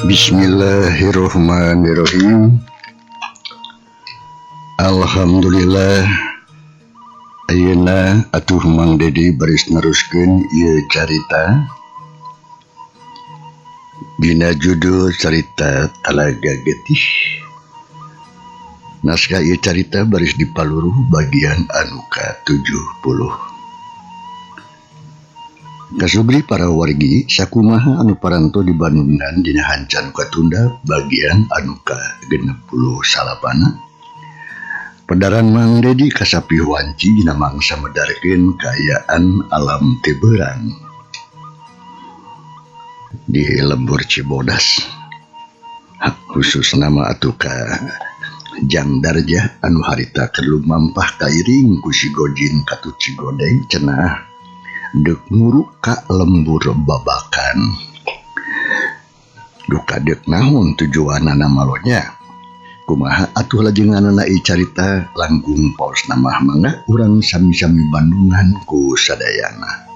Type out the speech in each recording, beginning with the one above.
Bismillahirrahmanirrahim. Alhamdulillah ayeuna atuh Mang Dedi baris neruskeun ieu carita dina judul carita Talaga Getih. Naskah ieu carita baris dipaluruh bagian anu ka-70. Kasubri para wargi sakumaha anu paranto di Bandungan dina hancan katunda bagian anu ka-69. Pedaran Mang Dedi kasapi wanci dina mangsa medarkeun kaayaan alam Tiberang di lembur Cibodas. Hak khusus nama atuh ka Jang Darja anu harita keur lumampah kairing ku si Gojin katut si Godeng cenah deuk nguruk ka lembur babakan. Duka deuk naon tujuanana malonya? Kumaha atuh lajenganana ieu carita langkung paos namah mangga urang sami-sami Bandungan ku sadayana.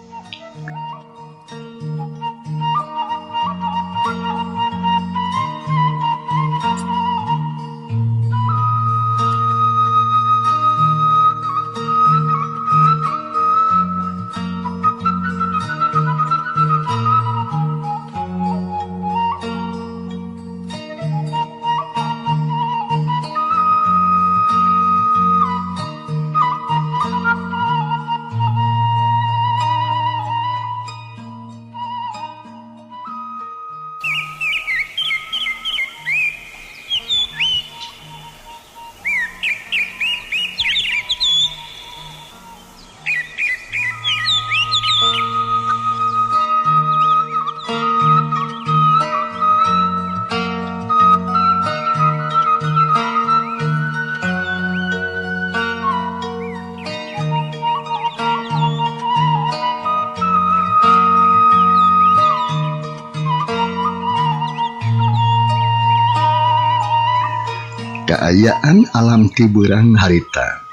Kaayaan alam Tiberang harita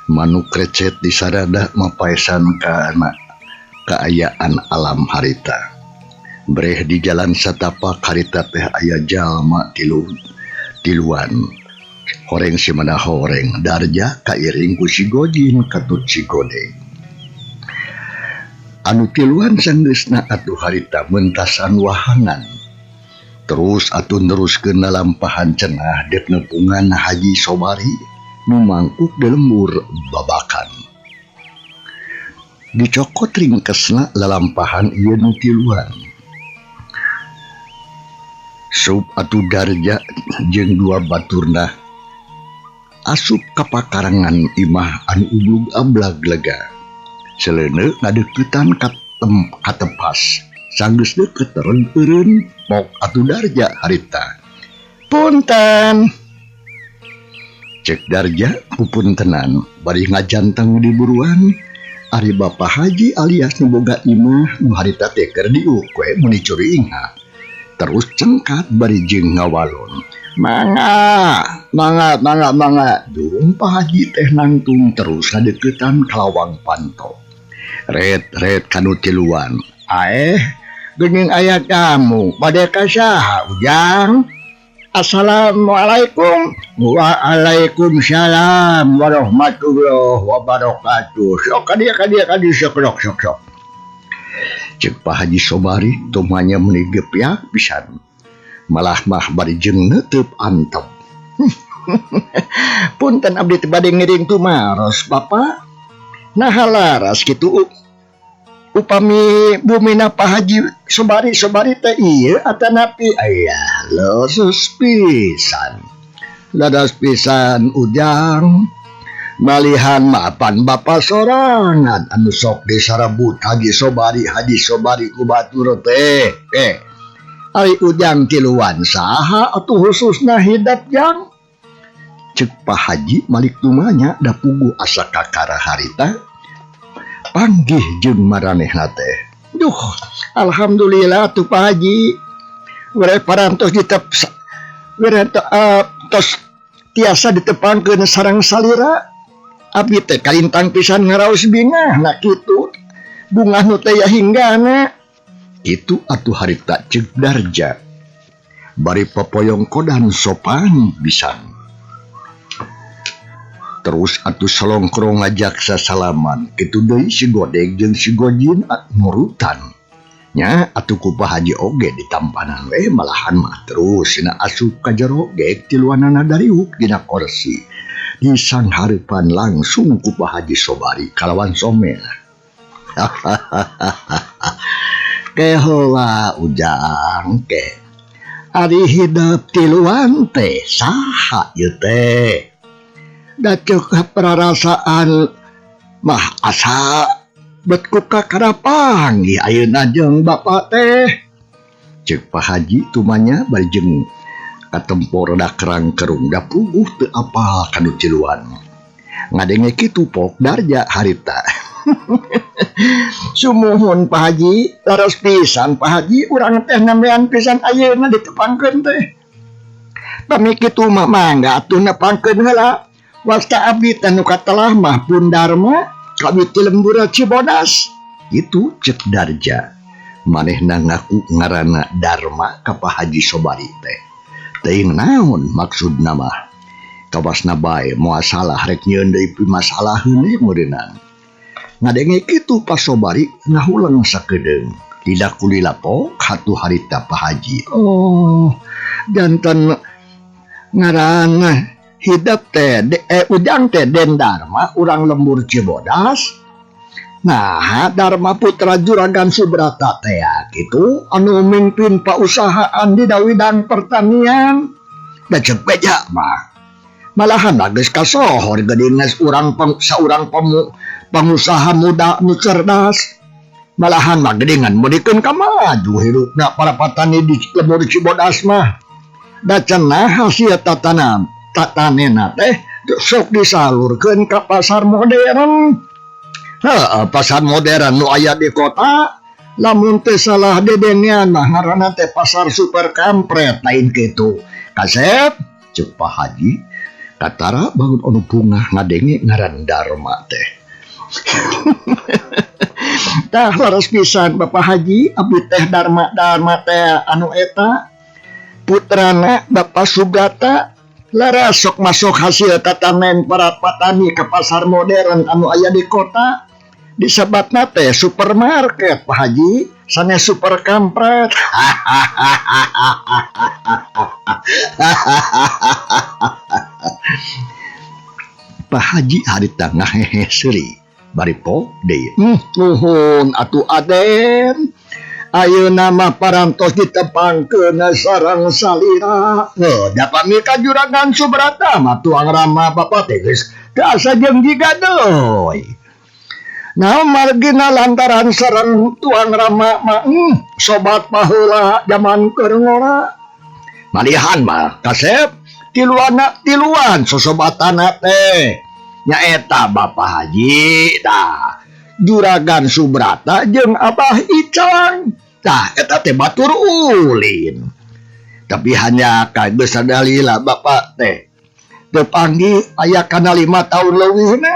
manuk recet di sarada mapaesan kana kaayaan alam harita. Breh di jalan satapak harita teh aya jalma tiluan. Horeng simana horeng Darja kairing ku si Gojin katut si Godeng. Anu tiluan sanggeusna atuh harita mentasan wahangan. Terus atuh neruskeun lalampahan cenah deuk nepungan Haji Sobari nu mangkuk di lembur babakan. Dicokot ringkesna lalampahan ieu nu tiluan. Sup atuh Darja jeung dua baturna asup ka pakarangan imah anu ublug ablag lega. Seleuneu ngadeuketan ka tepas. Sanggeus deukeut eureun pok atuh Darja harita. Punten. Cek Darja pupuntenan bari ngajanteng di buruan. Ari Bapa Haji alias nu boga imah nu harita teh keur diuk we meni curingha. Terus cengkat bari jeung ngawalon. Mangga, mangga, mangga, mangga. Dung Pak Haji teh nangtung terus ngadeuketan ka lawang panto. Ret ret kanu tiluan. Aeh, geuning aya tamu bade ka saha Ujang? Assalamualaikum. Waalaikumsalam warahmatullahi wabarakatuh. Sok ka dieu ka dieu ka dieu sok sok sok sok. Ceuk Pak Haji Sobari tumanya meuni gepyak pisan. Malah mah bari jeung neuteub antep. Punten abdi teh bade ngiring tumaros Bapak. Naha laras kitu upami bumina Pak Haji Sobari Sobari teh ieu atanapi aya leres pisan. Leres pisan Ujang. Malihan mapan Bapak sorangan anu sok disarabut Haji Sobari Haji Sobari ku batur teh. Ari Ujang tiluan saha atuh khususna hidat jang? Ceuk Pak Haji malik tumanya da puguh asa kakara harita panggih jeung maranehna teh. Duh, alhamdulillah tuh Pak Haji. Were parantos ditep were tos tiasa ditepangkeun sareng salira. Abdi teh kalintang pisan ngaraos bingah na kitu. Bungah nu teh ya hinggana. Itu atuh harita ceuk Darja. Bari popoyongkodan sopan pisan. Terus atuh salongkrong ngajak sasalaman kitu deui si Godeg jeung si Gojin nurutan. Nya atuh ku Pak Haji oge ditampanan we malahan mah terus sina asup ka jero gek tiluanana dariuk dina korsi. Disanghareupan langsung ku Pak Haji Sobari kalawan somel. Keheula Ujang ke. Ari hidep tiluan teh saha ieu teh? Da ceuk pararasaan mah asa bet ku kakara panggih ayeuna jeung bapa teh. Ceuk Pak Haji tumanya bari jeung katempo rada kerang kerung da puguh teu apal ka nu tiluan. Ngadenge kitu Pok Darja harita. Sumuhun Pak Haji, laras pisan Pak Haji urang teh nambean pisan ayeuna ditepangkeun teh. Pami kitu mah mangga atuh nepangkeun heula. Wasta abdi teh nu katelah mah pun Dharma kawit ti lembur Cibodas. Kitu ceuk Darja. Manehna ngaku ngaranna Dharma ka Pak Haji Sobari teh. Teuing naon maksudna mah. Kawasna bae moal salah rek nyieun deui pimasalaheun we meureunang. Ngadenge kitu Pak Sobari ngahuleng sakedeung. Lila kulila pok hatuh harita Pak Haji. Oh, janten ngaranna hidep teh Ujang teh Den Dharma urang lembur Cibodas. Nah, Dharma Putra Juragan Subrata teh kitu anu mimpin pausahaan di widang pertanian. Da ceuk beja mah. Malahan geus kasohor geuning urang saurang pengusaha muda nu cerdas. Malahan mah geuningan meurikeun ka maju hirupna para patani di lembur Cibodas mah. Da cenah hasil tatanam tatanena teh sok disalurkeun ka pasar modern. Heeh, pasar modern nu aya di kota lamun teu salah dedengean mah ngaranna teh pasar super kampret lain kitu. Kasep ceuk Pak Haji katara bangun anu bungah ngadenge ngaran Dharma teh. Tah laras pisan Bapak Haji abdi teh Dharma Dharma teh anu eta putrana Bapak Subrata laras sok masuk hasil tatanen para petani ke pasar modern anu aya di kota disebatna teh supermarket Pak Haji sanes super kampret. Pak Haji harita ngahehe seuri bari pok deui. Nuhun atuh Aden. Ayeuna mah parantos ditepangkeun sareng salira. Heuh, da pami ka Juragan Subrata mah tuang rama bapa teh geus teu asa jeung jiga deui. Nah, margina lantaran sareng tuang rama mah sobat baheula jaman keur ngora. Malihan mah kasep tiluana tiluan sosobatana teh. Nyaeta Bapak Haji tah Juragan Subrata jeung Abah Icang. Tah eta teh batur ulin. Tapi hanya ka geus sadalila bapak teh teu panggih aya kana 5 tahun leuwihna.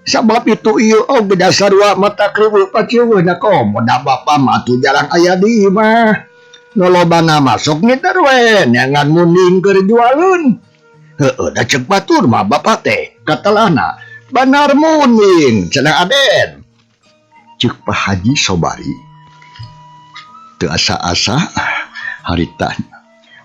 Sabab itu ieu oge dasar wa mata kriweuh paciweuhna komo da bapa mah atuh jarang aya di imah. Nu lobana masuk ngiter we neangan munding keur jualeun. Heueuh da ceuk batur mah bapa teh katelahna banar munding cenah Aden. Ceuk Pak Haji Sobari teu asa-asa harita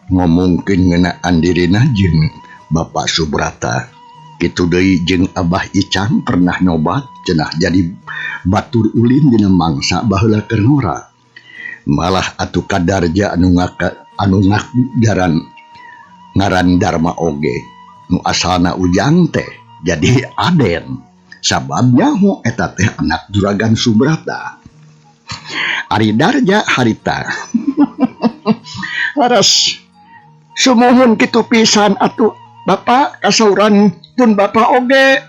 ngomongkeun ngeunaan dirina jeung Bapak Subrata. Kitu deui jeung Abah Icang pernah nyobat cenah jadi batur ulin dina mangsa baheula keur ngora. Malah atuh kadarja anu ngaku ngaran Dharma oge nu asalna Ujang teh jadi Aden. Sabab nyaho eta teh anak Juragan Subrata. Ari Darja harita. Laras sumuhun kitu pisan atuh Bapak kasauran pun Bapak oge.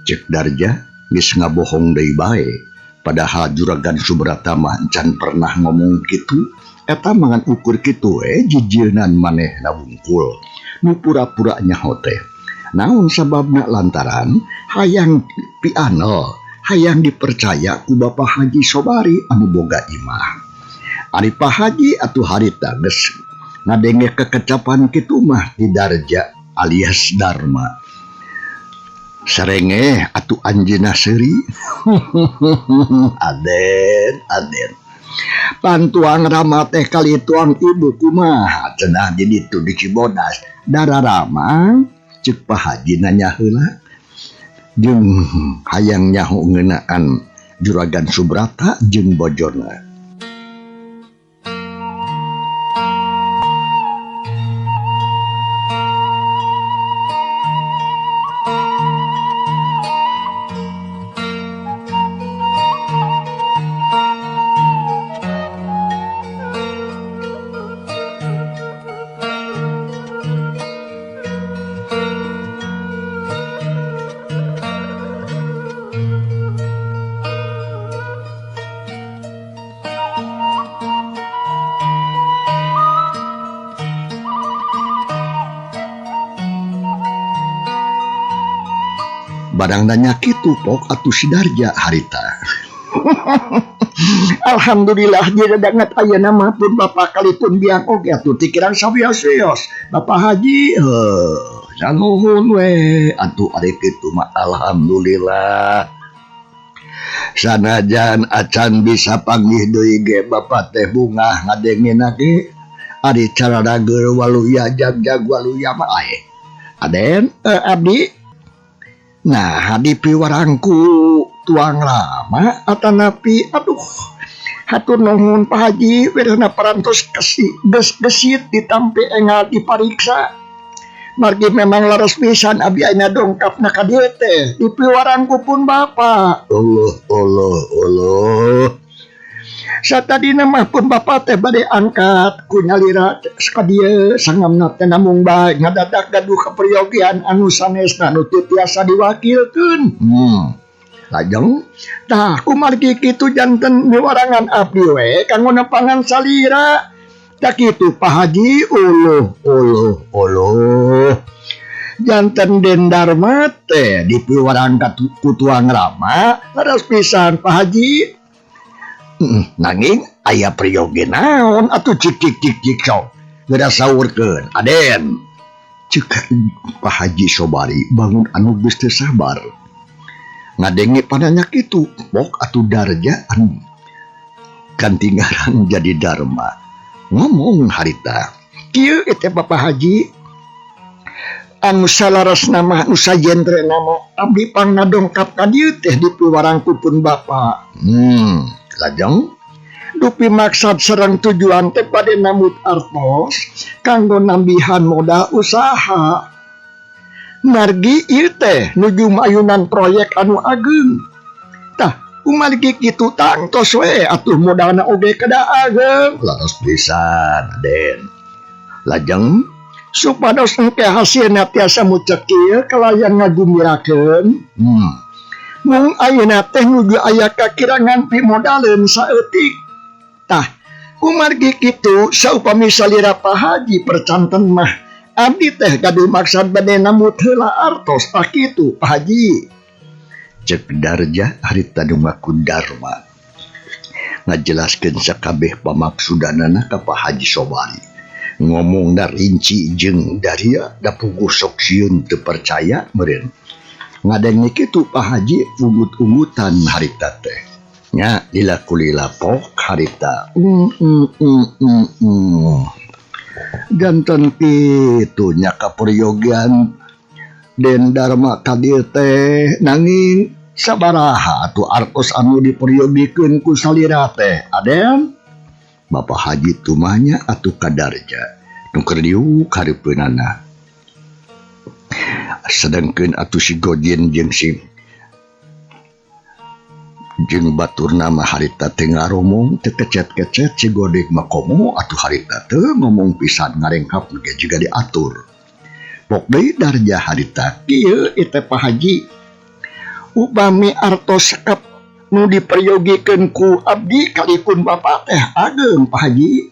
Ceuk Darja geus ngabohong deui bae. Padahal Juragan Subrata mah encan pernah ngomong kitu. Eta mangan ukur kitu we jijilnan manehna wungkul. Nu pura-pura nyaho teh. Naon sababna lantaran hayang pianel, hayang dipercaya ku Bapak Haji Sobari anu boga imah. Ari Pak Haji atuh harita geus Ngadenge kekecapan kitu mah di Darja alias Dharma. Sarenge atuh anjeunna seuri. Aden, Aden. Pantuang Rama teh kali tuang ibu kumaha cenah di ditu di Cibodas. Dararama ceuk Pak Haji nanya heula. Jeung hayang nyaho ngeunaan Juragan Subrata jeung bojona. Barang nanya kitu pok atuh si Darja harita. Alhamdulillah dia dangat ayeuna mah pun bapak kalipun biang oge atuh tikirang sawios-wios. Bapak Haji heuh sanuhun we atuh ari kitu mah alhamdulillah. Sanajan acan bisa panggih deui ge bapak teh bungah ngadengena ge ari cara rageur waluya jag-jag waluya mah ae. Aden abdi nah di piwarangku tuang lama atanapi aduh hatur nuhun Pak Haji werna parantos gesit ditampi engal dipariksa margi memang laras pisan abdi ayeuna dongkapna ka dieu teh di piwarangku pun bapak. Allah Allah Allah satadina mah pun bapak teh bade angkat ku nyalira ka dieu sangamna teh namung bae ngadadak gaduh kaperyogian anu sanesna nu teu tiasa diwakilkeun. Lajeng tah kumargi kitu janten miwarangan abdi we kanggo nepangan salira. Tah kitu Pak Haji uluh uluh uluh janten Den Darma teh dipiwarang ka ku tuang Rama leres pisan Pak Haji. Nanging aya priyogi naon atuh cik cik cik cik sok geura saurkeun Aden. Ceuk Pak Haji Sobari bangun anu geus teu sabar ngadenge pananya kitu pok atuh Darja anu ganti ngaran jadi Dharma ngomong harita kieu teh Bapak Haji anu salaresna mah anu sajentre nama abdi pangnadongkap ka dieu teh dipiwarangku pun bapak. Lajeng dupi maksad sareng tujuan teh bade nambut artos kanggo nambihan modal usaha. Margi ieu teh nuju mayunan proyek anu ageung. Tah kumargi kitu tangtos we atuh modalna oge kada ageung. Laras pisan Aden. Lajeng supados engke hasilna tiasa mucekil kalayan ngagumbirakeun. Mung ayeuna teh nuju aya kakirangan pimodaleun saeutik. Tah kumargi kitu saupami salira Pak Haji percanten mah abdi teh gaduh maksad bade nambut heula artos tah kitu Pak Haji. Ceuk Darja harita nu ngaku Dharma ngajelaskeun sakabeh pamaksudanana ka Pak Haji Sobari. Ngomongna rinci jeung daria da puguh sok sieun teu percaya meureun. Ngadenge kitu Pak Haji ugut-ugutan harita teh. Nya dilaku lilapok harita. Janten kitu nya kaperyogian Den Dharma ka dieu teh nanging sabaraha atuh artos anu diperyogikeun ku salira teh Aden. Bapak Haji tumanya atuh ka Darja nu keur diuk hareupeunana. Sedangkeun atuh si Gojin jeung si jeung baturna mah harita teh ngaromong teu kecet-kecet si Godek mah komo atuh harita teu ngomong pisan ngarengkap ge jiga diatur. Pok deui Darja harita kieu ieu teh Pak Haji upami artos kap nu diperyogikeun ku abdi kalipun bapak teh ageung Pak Haji.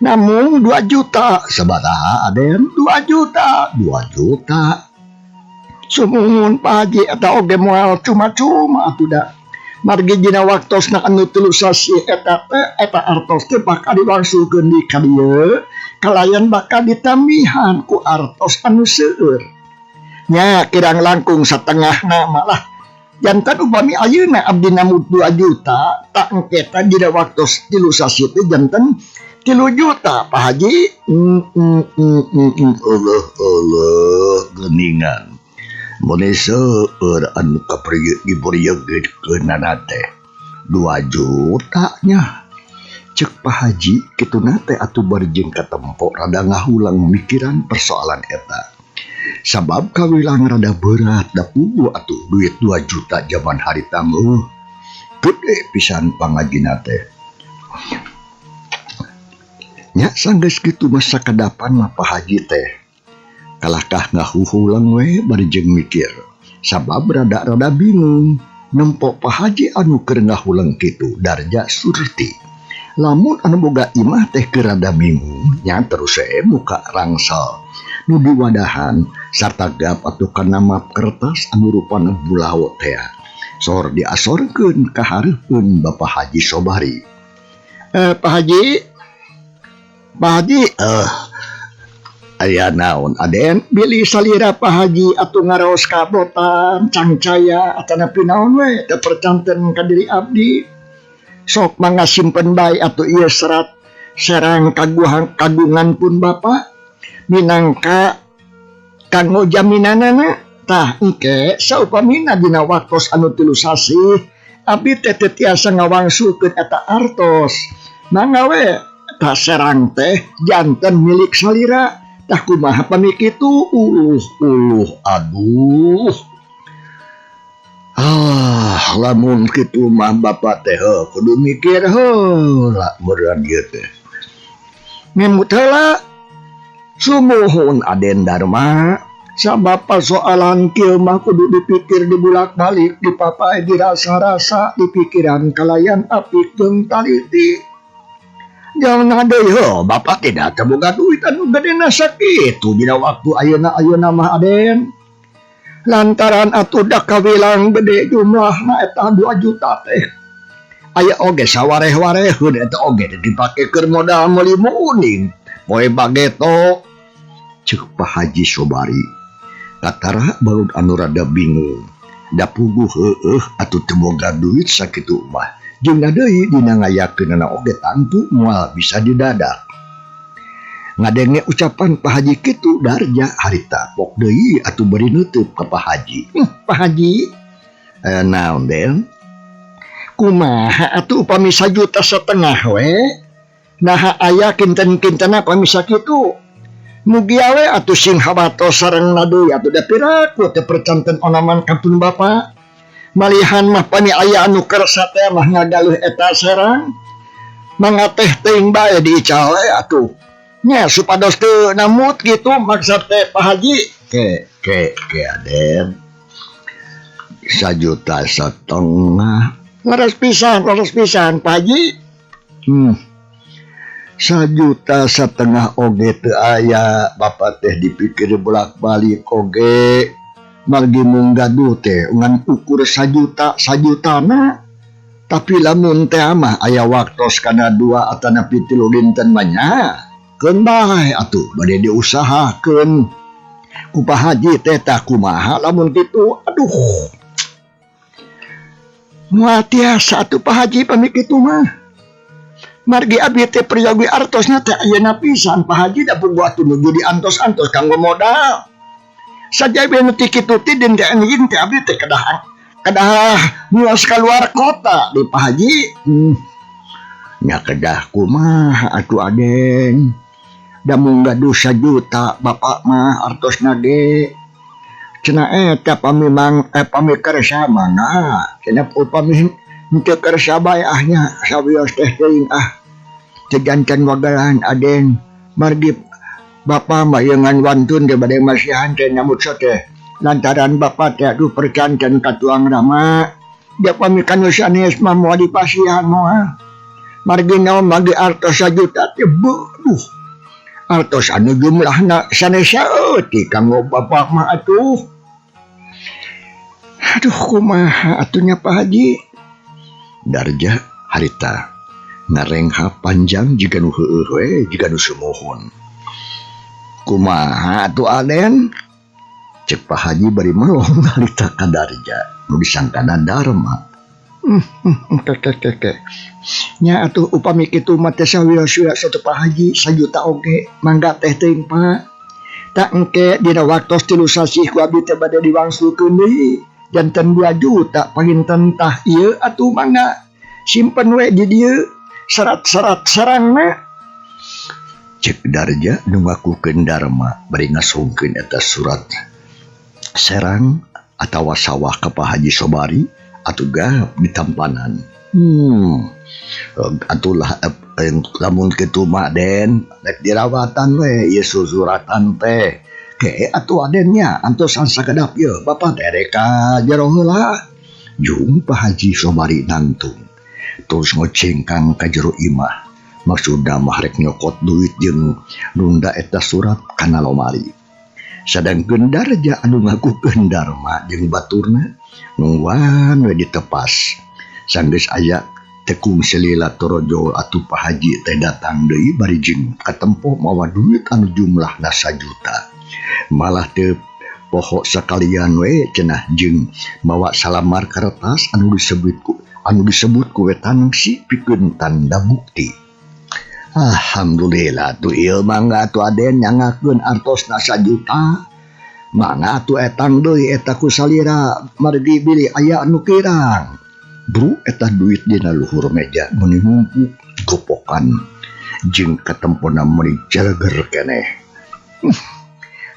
Namun 2 juta sabaraha Aden? 2 juta, 2 juta. Sumuhun Pak Haji eta oge moal cuma-cuma atuh da. Margi dina waktosna anu 3 sasih eta teh eta artos teh bakal diwangsulkeun di ka dieu kalayan bakal ditambihan ku artos anu seueur. Nya kirang langkung satengahna malah jantan upami ayeuna abdi namut 2 juta tak engketa dina waktos 3 sasih teh jantan 3 juta Pak Haji. Allah Allah geuningan mun seueur anu kaprieu diburiekeunana teh 2 juta nya. Cek Pak Haji kituna teh atuh bari jeung katempo rada ngahulang mikiran persoalan eta. Sabab kawilang rada berat da puguh atuh duit 2 juta jaman harita mah gede pisan pangajina teh. Nya sanggeus kitu mah sakadapan mah Pak Haji teh kalahkah ngahuhulang we bari jeung mikir. Sabab rada-rada bingung nempo Pak Haji anu keur ngahulang kitu darja surti. Lamun anu boga imah teh keur rada bingung nya terus we muka rangsel nu diwadahan sarta gap atuh kana map kertas anu rupana bulawo teh sor diasorkeun ka hareupeun Bapak Haji Sobari. Pak Haji, Pak Haji, aya naon Aden? Bilih salira Pak Haji atuh ngaraos kabotan cangcaya atanapi naon we teu percanten ka diri abdi. Sok mangga simpen bae atuh ieu serat serang kagungan pun Bapak minangka kanggo jaminanana. Tah engke saupamina dina waktos anu 3 sasih abdi teh teu tiasa ngawangsulkeun eta artos. Mangga we tah serang teh janten milik salira. Tah kumaha pami kitu? Uluh uluh aduh. Ah, lamun kitu mah Bapak teh heuh kudu mikir heula meureun ieu teh. Ngemut heula. Sumuhun Aden Darma, sabab persoalan kieu mah kudu dipikir dibulak-balik, dipapai, dirasa-rasa, dipikiran kalayan apik jeung taliti. Jangan deui heuh, Bapak tidak teu boga duit anu gedena sakitu dina waktu ayeuna-ayeuna mah Aden. Lantaran atuh da kawilang gede jumlahna eta 2 juta teh. Aya oge sawareh-wareheun eta oge dipake keur modal meuli muning. Poe bageto. Ceuk Pak Haji Sobari. Katara balud anu rada bingung. Da puguh heueuh atuh teu boga duit sakitu mah. Jeung deui dina ngayakeunana oge tangtu moal bisa didadak. Ngadenge ucapan Pak Haji kitu darja harita pok deui atuh bari nutup ka Pak Haji. Pak Haji, naon Den? Kumaha atuh upami sajuta setengah we? Naha aya kinten-kintena pami sakitu? Mugia we atuh sing hawatos sareng deui atuh da piraku teu percanten onaman ka pun Bapak. Malihan mah pami aya anu kersa teh mah ngagaluh eta serang. Mangga teh teuing bae diical we atuh. Nya supados teu namut kitu maksud teh Pak Haji. Ke ke ke Aden. Sajuta setengah. Leres pisan Pak Haji. Sajuta setengah oge teu aya, Bapak teh dipikir bolak-balik oge. Margi mung gaduh teh ngan ukur sajuta sajutana. Tapi lamun teh mah aya waktos kana 2 atanapi 3 dinten mah nya. Keun bae atuh bade diusahakeun. Ku Pak Haji teh tah kumaha lamun kitu? Aduh. Moal tiasa atuh Pak Haji pami kitu mah. Margi abdi teh peryogi artosna teh ayeuna pisan Pak Haji da puguh atuh nuju diantos-antos kanggo modal. Sajabe nu ti kitu ti din teh anjeun teh abdi teh kedah mios kaluar kota di Pak Haji. Nya kedah kumaha atuh Aden? Da mung gaduh sajuta Bapak mah artosna ge. Cenah eta pami mang pami kersa mangga. Cenah upami henteu kersa bae ah nya sawios teh teuing ah. Teu janten wagalan Aden. Margi Bapak mah ieu ngan wantun teh bade masihan teh nyamut teh. Lantaran Bapak teh aduh percanten ka tuang rama. Dia pami kanu sanes mah moal dipasihan moal. Margi naon margi artos sajuta teh beuh. Artos anu jumlahna sanes saeutik kanggo Bapak mah atuh. Aduh kumaha atuh nya Pak Haji. Darja harita ngarengha panjang jiga nu heueuh we jiga nu sumuhun. Kumaha atuh Aden? Cek Pak Haji bari melong harita ka Darja nu disangkana Darma. Keke. Nya atuh upami kitu mah teh sawios-wios atuh Pak Haji sajuta oge mangga teh teuing Pak. Tak engke dina waktos 3 sasih ku abdi teh bade diwangsulkeun deui. Janten 2 juta panginten tah ieu atuh mangga simpen we di dieu serat-serat sarangna. Cek Darja nu ngakukeun Darma bari ngasungkeun eta surat serang atawa sawah ka Pak Haji Sobari atuh gap ditampanan. Atulah lamun kitu mah Den rek dirawatan we ieu susuratan teh. Ke atuh Aden nya antosan sakedap ieu bapa teh rek ka jero heula. Jung Pak Haji Sobari nangtung terus ngocengkang ka jero imah. Maksudna mah rek nyokot duit jeung nunda eta surat kana lomari. Sadangkeun Darja anu ngakukeun Darma jeung baturna nungguan we ditepas. Sanggeus aya tekung selila torojol atuh Pak Haji teh datang deui bari jeung katempo mawa duit anu jumlahna sajuta. Malah teu poho sakalian we cenah jeung mawa salamar kertas anu disebut ku wetansi pikeun tanda bukti. Alhamdulillah tuh ieu mangga atuh Aden nyangakeun artosna sajuta. Mangga atuh etang deui eta ku salira margi bilih aya anu kirang. Bru eta duit dina luhur meja meuni ngumpuk gopokan jeung katempona meuni jeleger keneh.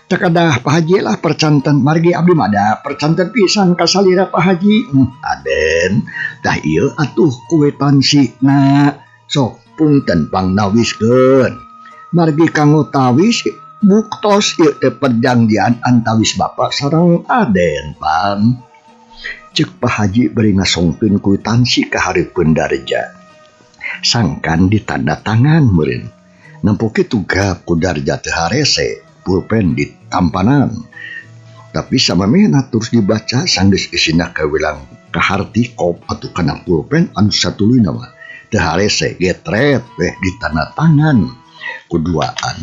Tekadah Pak Haji lah percanten margi abdi mah da percanten pisan ka salira Pak Haji. Aden tah ieu atuh kuetansi-na sok punten pangnawiskeun. Margi kanggo tawis buktos ieu teh perjanjian antawis bapak sareng Aden pan. Cek Pak Haji bari ngasongkeun kuitansi ka hareupeun Darja. Sangkan ditanda tangan meureun. Nempo kitu gap ku Darja teu harese pulpen di tampanan. Tapi samamehna terus dibaca sanggeus isina kawilang kaharti kop atuh kana pulpen anu satuluyna mah teu harese getret weh ditanda tangan kuduaan.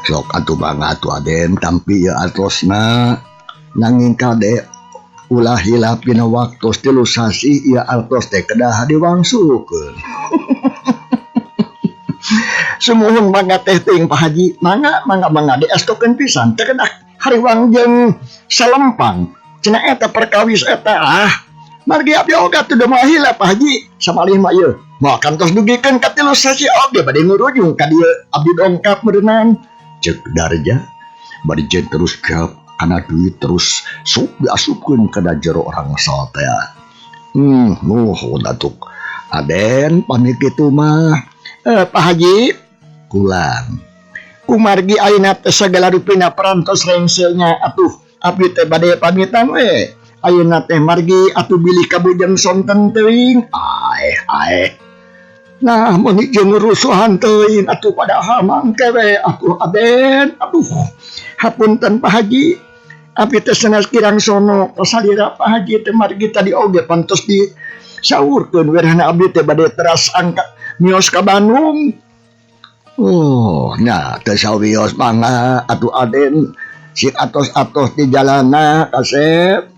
Sok atuh mangga atuh Aden tampi ieu artosna nanging kade ulah hilap dina waktos 3 sasih ieu artos teh kedah diwangsulkeun. Sumuhun mangga teh teuing Pak Haji mangga mangga mangga diestokeun pisan teh kedah hariwang jeung salempang cenah eta perkawis eta ah margi abdi oge atuh moal hilap Pak Haji samalih mah ieu moal kantos dugikeun ka 3 sasih oge bade ngurujung ka dieu abdi dongkap meureunang. Cek Darja bari jeung terus gap kana duit terus sup diasupkeun kana jero orang teh. Nuhun atuh Aden pamit kitu mah. Pak Haji kulang kumargi ayeuna teh sagala rupina perantos rengselnya atuh abdi teh bade pamitan we. Ayeuna teh margi atuh bilih kabujeng sonten teuing. Aeh aeh. Nah, meuni jeung rusuhan teuing atuh padahal mangke we atuh Aden. Aduh, hapunten Pak Haji. Abdi teh sanes kirang sono kasalira Pak Haji teh margi tadi oge pantos di saurkeun werehna abdi teh bade teras angkat mios ka Bandung. Oh, nya teu sawios mangga atuh Aden sik atos-atos di jalana kasep.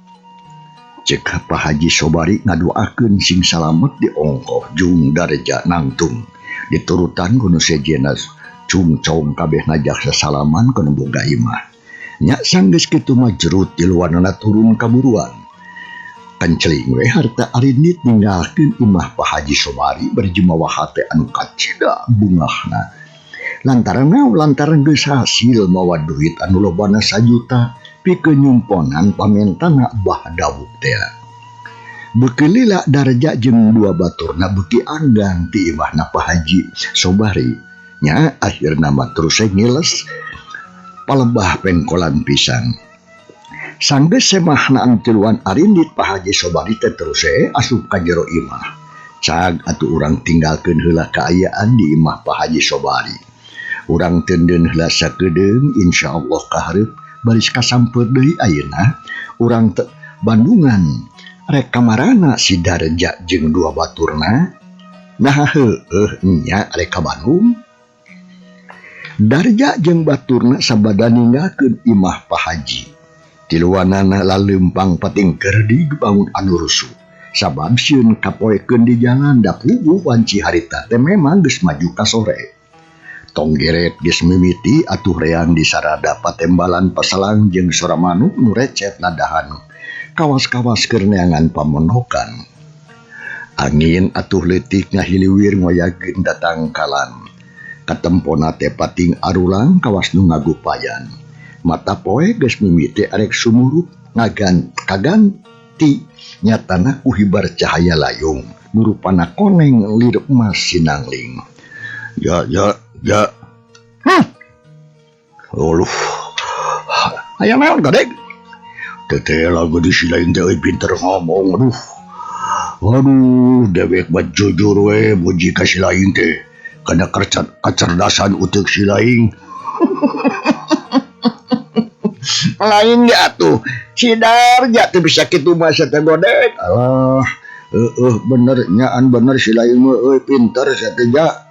Cek Pak Haji Sobari ngadoakeun sing salamet di ongkoh jung Darja nangtung. Diturutan ku nu sejenna cungcong kabeh ngajak sasalaman ka nu boga imah. Nya sanggeus kitu mah jerut di luarna turun kaburuan. Kanceling we harta arindit ninggalkeun imah Pak Haji Sobari bari jumawa hate anu kacida bungahna. Lantaran naon? Lantaran geus hasil mawa duit anu lobana sajuta pikeun nyumponan pamentana Bah Dawuk teh. Beuki lila Darja jeung dua baturna beuki anggang ti imahna Pak Haji Sobari. Nya akhirna mah terus ngiles palebah pengkolan pisang. Sanggeus semahna anu tiluan arindit Pak Haji Sobari teh terus asup ka jero imah. Cag atuh urang tinggalkeun heula kaayaan di imah Pak Haji Sobari. Urang teundeun heula sakedeung, insyaallah kahareup baris kasampeut deui ayeuna urang Bandungan rek kamarana si Darja jeung dua baturna. Nah heueuh nya rek ka Bandung. Darja jeung baturna sabada ninggalkeun imah Pak Haji. Tiluanana laleumpang patingker di bangun anu rusuh. Sabab sieun kapoekeun di jalan da puguh wanci harita teh memang geus maju ka sore. Tonggeret geus mimiti atuh reang di sarada patembalan pasalang jeung sora manuk nu recet nadahan kawas-kawas keur neangan pamondokan. Angin atuh leutik ngahiliwir ngoyageun datangkalan. Katempona teh pating arulang kawas nu ngagupayan. Mata poe geus mimiti arek sumurup kaganti nyatana ku hibar cahaya layung nu rupana koneng lir emas sinangling. Ya ya ya. Uluh. Aya naon gadeg? Teteh lagu di sini teh pinter ngomong aduh. Aduh, dewek mah jujur we muji ka si lain teh. Kana kecerdasan uteuk si lain. Lain ge atuh. Si Darja teh bisa kitu mah sia teh godeg. Alah, heueuh bener nyaan bener si lain mah euy pinter sia teh ja.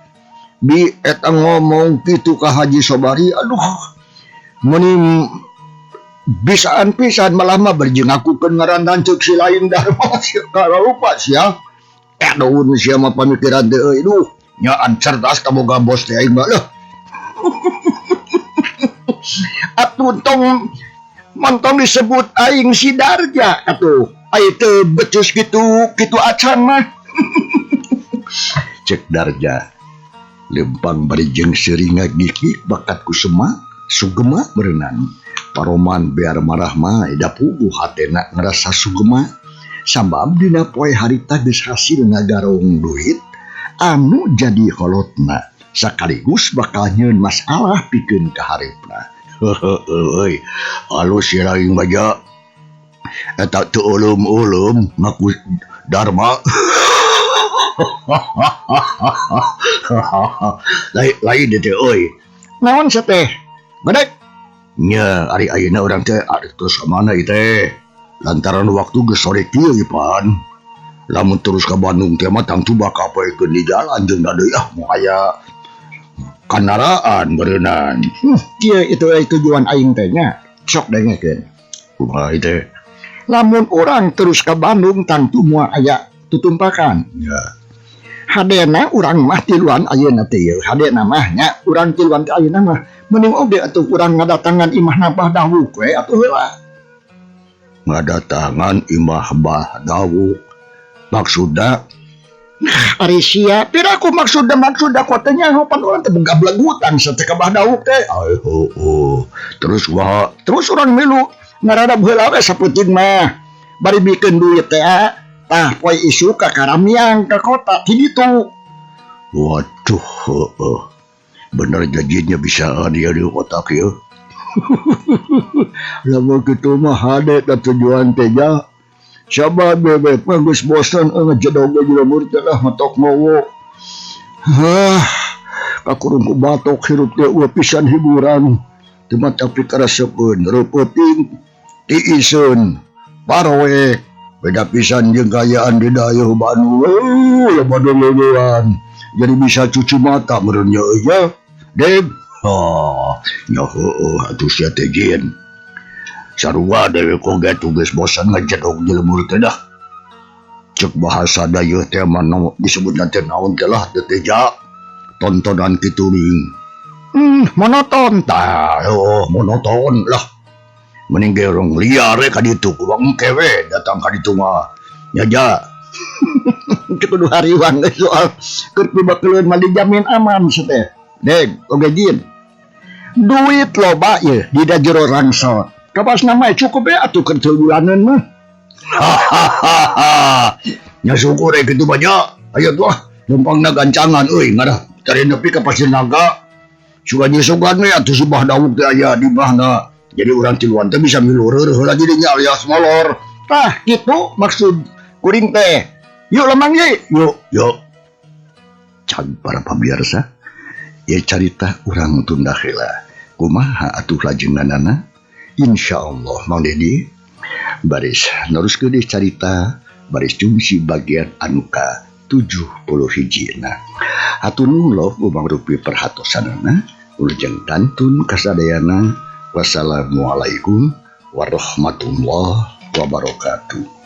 Bi eta ngomong kitu ka Haji Sobari aduh. Meuni bisaan pisan malah mah bari ngakukeun ngaran lanceuk si lain Darma sia lupa sia. Daun sia mah pamikiran teh euy duh. Nyaan cerdas kaboga bos teh aing mah leuh. Atuh tong montong disebut aing si Darja atuh. Ai teu becus kitu kitu acan mah. Cek Darja. Lempang bari jeung seuri ngagikik bakat ku semak sugema berenang. Paroman biar marah mah da puguh hatena ngerasa sugema. Sabab dina poe harita geus hasil ngagarong duit anu jadi holotna sakaligus bakal nyeun masalah pikeun ka hareupna. Heueuh alus si lain baja eta teu ulum-ulum ngaku Dharma. Lain teh euy. Naon sia teh? Bedek. Nya ari ayeuna urang teh arek terus ka mana ieu teh? Lantaran waktu geus sore kieu ieu pan. Lamun terus ka Bandung teh mah tangtu bakal poekeun di jalan jeung da deui ah moal aya kandaraan beureunan. Kieu itu tujuan aing teh nya. Sok dengekeun. Kumaha ieu teh? Lamun urang terus ka Bandung tangtu moal aya tutumpakan. Ya. Hadena urang mah tiluan ayeuna teh ieu. Hadena mah nya urang tiluan teh ayeuna mah mending oge atuh urang ngadatangan imah Bah Dawuk we atuh heula. Ngadatangan imah Bah Dawuk. Maksudna ari sia piraku maksudna maksudna ku teh nyaho pan urang teh boga belegutan sia teh ka Bah Dawuk teh. Ai heueuh. Terus kumaha? Terus urang milu ngaradab heula we saputing mah. Bari bikeun duit teh tah poe isuk ka Karamiang ka kota ti ditu. Waduh heueuh. Bener janjinya bisa dia di kota kieu. Lamun kitu mah hade ka tujuan teh ja. Sabab bebek mah geus bosen ngejedog ge jelema teh lah matok ngowo. Hah, kakurung ku batok hirup teh eueuh pisan hiburan. Teu mah tapi karesepeun reupeting tiiseun paroe beda pisan jeung kaayaan di dayeuh Bandung. Loba leulean. Jadi bisa cuci mata meureun nya euy nya. Deg. Oh, nya heueuh atuh sia teh jin. Sarua dewek oge atuh geus bosan ngajedog jelema teh dah. Cek bahasa dayeuh teh mah disebutna teh naon teh lah teh teh ja. Tontonan kitu ning. Monoton tah, oh monoton lah. Mending ge urang liar we ka ditu, kumaha engke we datang ka ditu mah. Nya ja. Teu kudu hariwang geus soal keur pibakeuleun mah dijamin aman sia teh. Deg oge jin. Duit loba ye di da jero rangsel. Kapasna mah cukup ya atuh keur bulanan mah. Hahaha. Nya syukur eh kitu banyak. Ayo tuh ah, lempangna gancangan euy ngarah cari nepi ka Pasir Naga. Sugan sugan we atuh si Bah Dawuk teh aya di bahna. Jadi urang tiluan teh bisa milu reureuh heula jadi nya alias molor. Tah kitu maksud kuring teh. Yuk lemang ye. Yuk, yuk. Cag para pamirsa, ieu carita urang tunda heula. Kumaha atuh lajenganana? Insyaallah Mang Dedi baris neruskeun deui carita baris jungsi bagian anu ka 70 hijina. Hatur nuhun love umang rupi perhatosanana wilujeng kantun kasadayana. Wassalamualaikum warahmatullahi wabarakatuh.